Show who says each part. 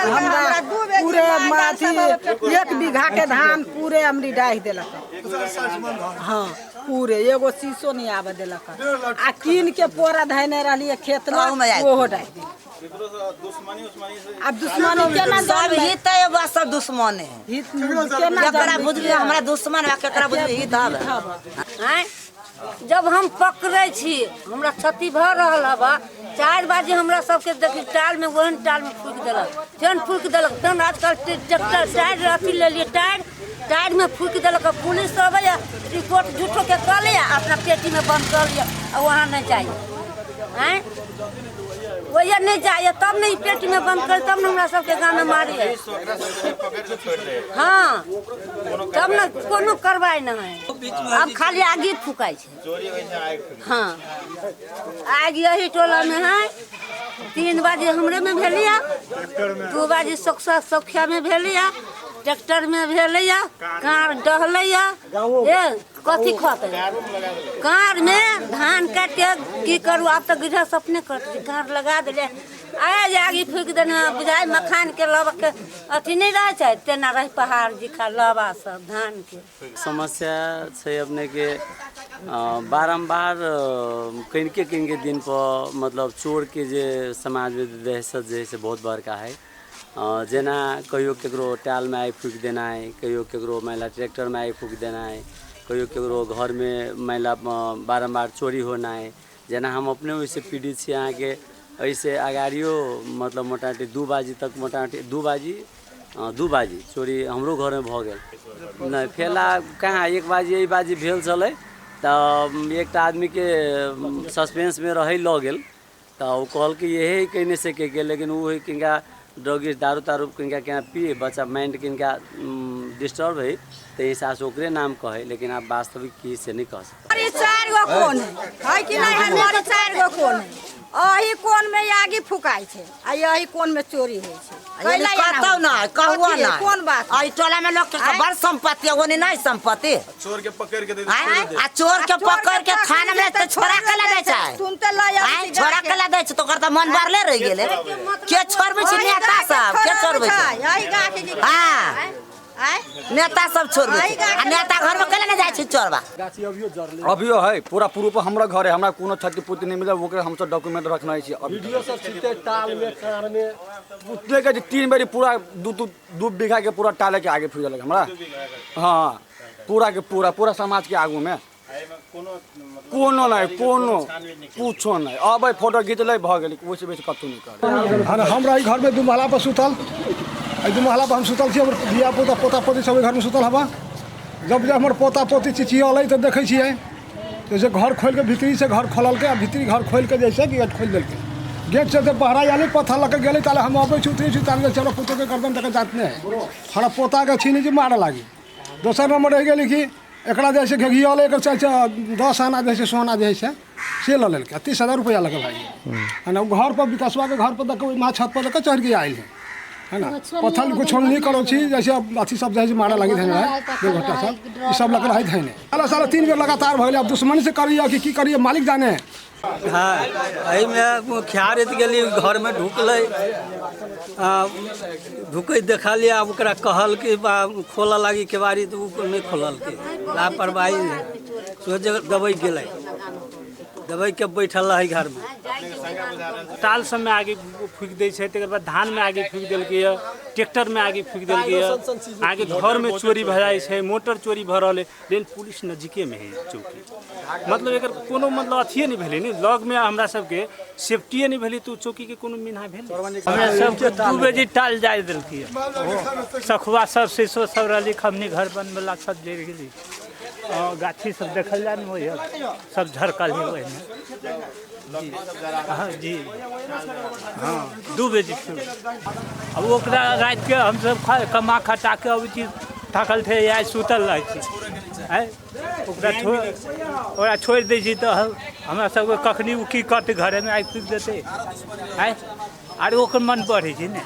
Speaker 1: हमरा पूरे अथी 1 बीघा के धान पूरे अमरी डाहि देलक। हाँ पूरे एगो शीशो नहीं आबे देलक। आ कीन के पोरा धैने रहलियै खेत में, ओहो डाहि देलक। आब दुश्मनी केना
Speaker 2: सब हित है, बस सब दुश्मन है।
Speaker 1: हित केना
Speaker 2: केकरा बुझबी हमरा दुश्मन है, केकरा बुझबी हित हब।
Speaker 3: आँय, जब हम पकड़ै छी हमरा क्षति भऽ रहल हबा। 4 बजे हमरा सबके देखी टाल में, ओहन टाल में फूकि देलक, तेहन फूकि देलक तेहन। आजकल ट्रैक्टर टायर अथी लेलियै, टायर टायर में फूकि देलक। पुलिस अबैया, रिपोर्ट झूठो के कऽ लिअ, अपना पेटी में बंद कऽ लिअ आ वहाँ नहि जाइए। आँय, ओहिया नहि जाइए तब ने ई पेटी में बंद कर, तब ने हमरा सबके गाँव में मारिए। हाँ तब ने कोनो कार्रवाई नहीं है। अब खाली आगी फूकाइ छै। हाँ आगि यही टोला में है। 3 बजे हमरे में भेलिया, 2 बजे सोखिया में भेलिया, ट्रैक्टर में भेलैया, कार डहलैया। ए कथी खतै कार में धान काट के की करू? आब तऽ गृहस्थ अपने करतै। कार लगा देलियै, आय आगि फूकि देने, बुझाइ मखान के लबा के अथी नहि रहै छै तेना रहै पहाड़ जिखा लबा सब धान के।
Speaker 4: समस्या छै अपने के बारम्बार कनिके कनिके दिन पर मतलब चोर के जे समाज में दहशत जे है से बहुत बड़का है। जेना कहियो केकरो टाल में आगि फूकि देनाइ, कहियो केकरो मानि ट्रैक्टर में आगि फूकि देनाइ, कहियो केकरो घर में मानि बारम्बार चोरी होनाइ। जेना हम अपने ओहिसँ पीड़ित छी। अहाँके एहिसँ अगाड़ियो मतलब मोटामोटी 2 बाजी तक, मोटामोटी 2 बाजी चोरी हमरो घरमे भऽ गेल। नहि फेला कहाँ 1 बाजी एहि बाजी भेल छलै तऽ एकटा आदमीके सस्पेंसमे रहै लऽ गेल तऽ ओ कहलकै यही कयने से के गेल, लेकिन ओ है किनका ड्रगिस दारू तारू किनका केना पिए बच्चा माइंड किनका डिस्टर्ब है तऽ हिसाबसँ ओकरे नाम कहै, लेकिन आब वास्तविक की से नहीं कह सकते।
Speaker 1: 4 गो कोन है कि नहीं? हमारे 4 गो कोन है, एही कोन में आगि फुकाइ छै आ यही कोन में चोरी होइ छै।
Speaker 2: कतौ नहि, कहुओ नहि।
Speaker 1: कोन बात?
Speaker 2: एहि टोला में लोग के बड़ संपत्ति है, ओने नहीं संपत्ति।
Speaker 5: चोर के पकड़ के दे,
Speaker 2: आ चोर के पकड़ के थाना में तऽ छोड़ा के ला दै छै।
Speaker 1: सुनते लय
Speaker 2: छोड़ा के ला दै छै तऽ ओकर तऽ मन बढ़ले रहि गेलै। के छोड़बै छै? नेता सब के छोड़बै छै? हाँ नेता सब छोड़बै छै। आ नेता घर में केना नहि जाइ छै चोरबा?
Speaker 6: अभियो है पूरा प्रूफ हमरा घर है, हमरा कोनो क्षतिपूर्ति नहीं मिलल, ओकरे हमसब डॉक्यूमेंट रखने छी।
Speaker 7: वीडियो सब छिते टाल में कार में
Speaker 6: उतने के 3 बेरी पूरा 2 बीघा के पूरा टाले के आगे फिर गेलक हमरा। हाँ पूरा के पूरा पूरा समाज के आगू में कोनो नहीं, कोनो कुछो नहीं। अब फोटो घिचलै भऽ गेलै, ओहिसँ बेसी कतहु नहि करै।
Speaker 7: हमरा एहि घरमे 2 महला पर सुतल, एहि 2 महला पर हम सुतल छी। हमर धिया पुता पोता पोती सब घरमे सुतल हबा। जब जब हमर पोता पोती चिचियलै तऽ देखै छियै जैसे घर खोलि के भीतरी से घर खोललकै आ भीतरी घर खोलि के जैसे गेट खोलि देलकै। गेट से जब बहरा आयलै पत्थर लऽ के गेलै ताले हम अबै छी उतरै छी ताले हमरा पुतोहके गर्दन तक जात नहि है। हमरा पोताके छीनै छै मारऽ लागी। दोसर नंबर रहि गेलै कि एकरा जे छै घेघियल एकर 10 आना जे छै सोना जे छै से लऽ लेलकै 30,000 रुपैआ लऽ के भागि गेल। है ना, घर पर विकासवा के घर पर दऽ के ओहि छत पर दऽ के चढ़ि के आयल है। है ना, पत्थर कुछ नहीं करो छी जैसे अथी सब जैसे मारे लगी है दुर्घटना सब ई सब लग रहा है। साला साला 3 बेर लगातार भऽ गेलै। आब दुश्मनी से करिए कि की करिए मालिक जाने।
Speaker 8: हाँ एहिमे खिहारैत गेली, घरमे ढुकलै, ढुकैत देखलियै। आब ओकरा कहल कि खोलऽ लागी केबाड़ी तऽ ओ नहि खोललकै, लापरवाही सोझे दबैक गेलै, दबैक के बैठल रहै घरमे।
Speaker 9: टाल सबमे आगि फूकि दै छै, तकर बाद धानमे आगि फूकि देलकै यऽ, ट्रैक्टरमे आगि फूकि देलकै यऽ, अहाँके घरमे चोरी भऽ जाइ छै, मोटर चोरी भऽ रहल है, लेकिन पुलिस नजीकेमे है चौकी। मतलब एकर कोनो मतलब अथिए नहि भेलै ने, लगमे हमरा सबके सेफ्टिए नहि भेलै तऽ ओ चौकीके कोनो मीना भेल।
Speaker 8: हमरा सबके 2 बजे टाल जाय देलकै, सखुआ सब शीशो सब रहली, खमनी घर बनबला सब जरि गेली, गाछी सब देखल जाय ने ओहि सब झरकल है ओहिमे। हाँ जी हाँ 2 बजे। अब ओकरा रातिके हमसब कमा खटा के अबै छी, थकल थे या सुतल रहै छी, ओकरा छोड़ि दै छी तऽ हमरा सबके कखनी ओ की करतै, घरेमे आगि फूकि देतै। आँय आर ओकर मन बढ़ै छै ने।